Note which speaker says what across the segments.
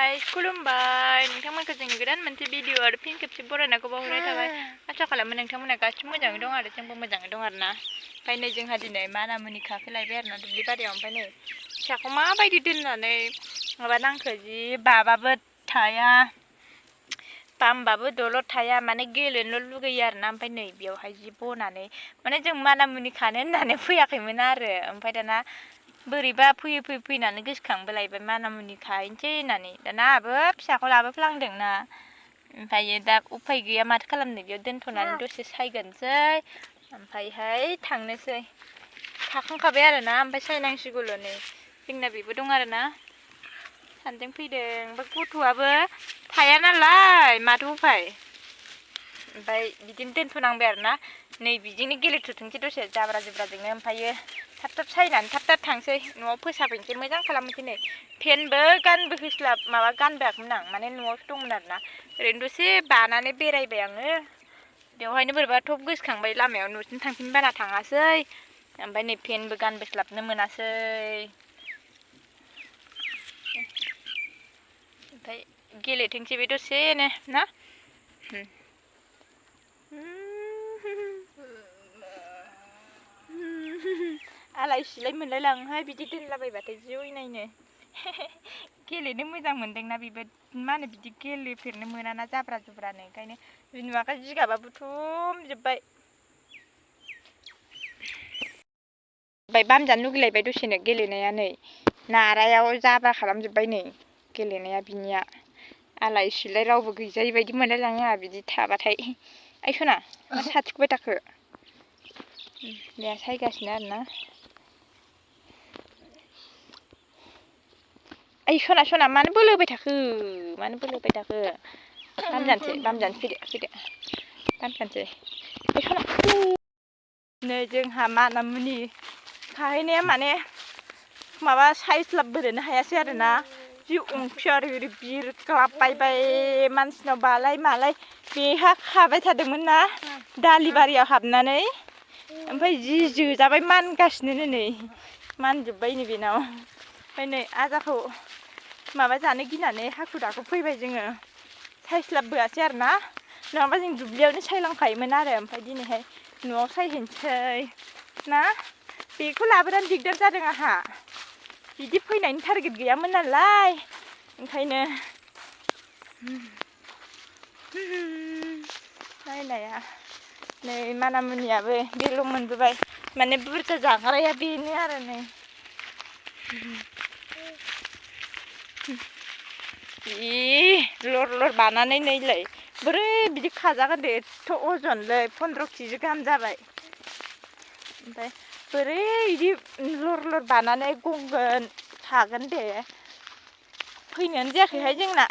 Speaker 1: खुलुमबाय नोंथांमोनखौ जोंनि गोदान मोनसे भिडिअ आरो फिन खेबसे बरायनायखौ बावहरनाय थाबाय आसा खालामो नोंथांमोना गासिबो मोजाङै दं आरो जोंबो मोजाङै दं आरोना ओमफ्राय नै जोंहा दिनै मानामुनि खाफै लायबाय आरोना दुब्लि बारियाव ओमफ्राय नै फिसाखौ माबायदि दोननानै माबा नांखो जि बाबाबो थाया बामबाबो दलद थाया माने गेलेनो लुगैयो आरोना ओमफ्राय नै बेयावहाय जि बनानै माने जों मानामुनि खानो होननानै फैयाखैमोन आरो ओमफ्राय दाना बोरैबा फैनानै गोसोखांबो लायबाय मानामुनि खाहैनोसै होननानै दाना आहाबो फिसाखौ लाबोफ्लांदोंना ओमफ्रायो दा उफाय गैया माथो खालामनो बेयाव दोनथ'नानै दसे सायगोनसै ओमफ्रायहाय थांनोसै थाखांखाबाय आरोना ओमफ्राय सायनांसिगौल' नै जोंना बेबो दं आरोना सानैजों फैदों ओमफ्राय गथ'आबो थाया नालाय माथो उफाय ओमफ्राय बिदिनो दोनथ'नांबाय आरोना नै बिदिनो गेलेथ'थोंसै दसे जाब्रा जुब्राजोंनो ओमफ्रायो थाब थाब सायनानै थाब थाब थांसै न'आव फोसाबैनोसै मोजां खालामनोसै नै फेनबो गानबो माबा गानबोयाखैमोन आं माने न'आवसो दंमोन आरोना ओरैनो दसे बानानै बेरायबाय आङो बेवहायनो बोरैबा थब गोसोखांबाय लामायाव न'सिम थांफिन बारा थाङासै ओमफ्राय नै फेनबो गानबोस्लाबनो मोनासै ओमफ्राय गेलेथोंसै बे दसेनो ना आलाय सिलाय मोनलाय लाङोहाय बिदि दोनलाबायबाथाय जै नायनो गेलेनो मोजां मोनदोंना बेबो मा होनो बिदि गेलेफेरनो मोनाना जाब्रा जुब्रानो ओंखायनो नुवाखै जिगाबा बुथुमजोब्बाय बामजानो लुगैलायबाय दसेनो गेलेनाया नै नारायाव जाब्रा खालामजोब्बाय नै गेलेनाया बिनिया आलाय सिलाय रावबो गैजायै बायदि मोनलायलाङो आहा बिदि थाबाथाय आइ सना मा साथिखोबाय थाखो दे सायगासिनो आरोना आइ सना मानो बोलो होबाय थाखो बामजानोसै फैदो बामजानोसै आइ सना नै जोंहा मानामुनि खाहैनाया माने माबा सायस्लाबबोनोनो हायासै आरोना जि अंखियार ओरै बिरग्लाबबायबाय मानसिनाव बालाय मालाय बेहा खाबाय थादोंमोन ना दालि बारियाव हाबनानै ओमफ्राय जि जोजाबाय मानगासिनो नै मानजोब्बाय नै बेनाव ओमफ्राय नै आजाखौ माबा जानो गिनानै हाखु दाखु फैबाय जोङो सायस्लाबबोआसै आरोना नङाबा जों दुब्लियावनो सायलांखायोमोन आरो ओमफ्राय दिनैहाय न'आव सायहैनोसै ना बेखौ लाबोनानै दिगदार जादों आंहा बिदि फैनायनि टारगेट गैयामोन नालाय ओंखायनो नायनाया नै मानामुनियाबो बेल' मोनबोबाय माने बुरजा जाग्राया बेनो आरो नै लर बानानै नैलाय बोरै बिदि खाजागोन दे एथ' अजनलै 15 केजि गाहाम जाबाय ओमफ्राय बोरै बिदि लर बानानै गंगोन थागोन दे फैनायानो जायाखैहाय जोंना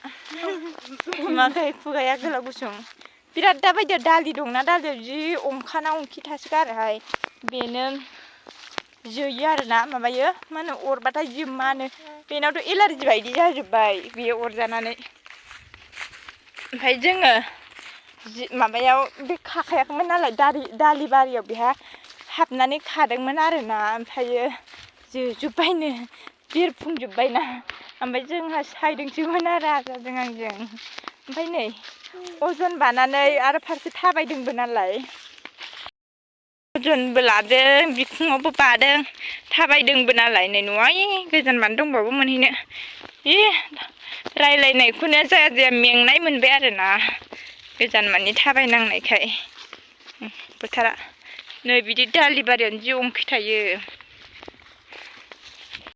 Speaker 1: माखै खुगाया गोलाव गुसुं बिराद दाबायदियाव दालि दंना दालियाव जि अंखाना अंखि थासोगारोहाय बेनो जोयो आरोना माबायो मा होनो अरबाथाय जि मानो बेनावथ' एलार्जि बायदि जाजोब्बाय बेयो अरजानानै ओमफ्राय जोङो माबायाव बे खाखायाखैमोन नालाय दालि बारियाव बेहा हाबनानै खादोंमोन आरोना ओमफ्रायो जोजोब्बायनो बिरफुंजोब्बायना ओमफ्राय जोंहा सायदोंसोमोन आरो आजाजों आंजों ओमफ्राय नै अजन बानानै आरो फारसे थाबायदोंबो नालाय अजनबो लादों बिखुङावबो बादों थाबायदोंबो नालाय नै न'आव गोजानबानो दंबावो मोनहैनो रायलायनायखौनो जाया मेंनाय मोनबाय आरोना गोजान मानि थाबायनांनायखाय बोथोरा नै बिदि दालि बारियावनो जि अंखि थायो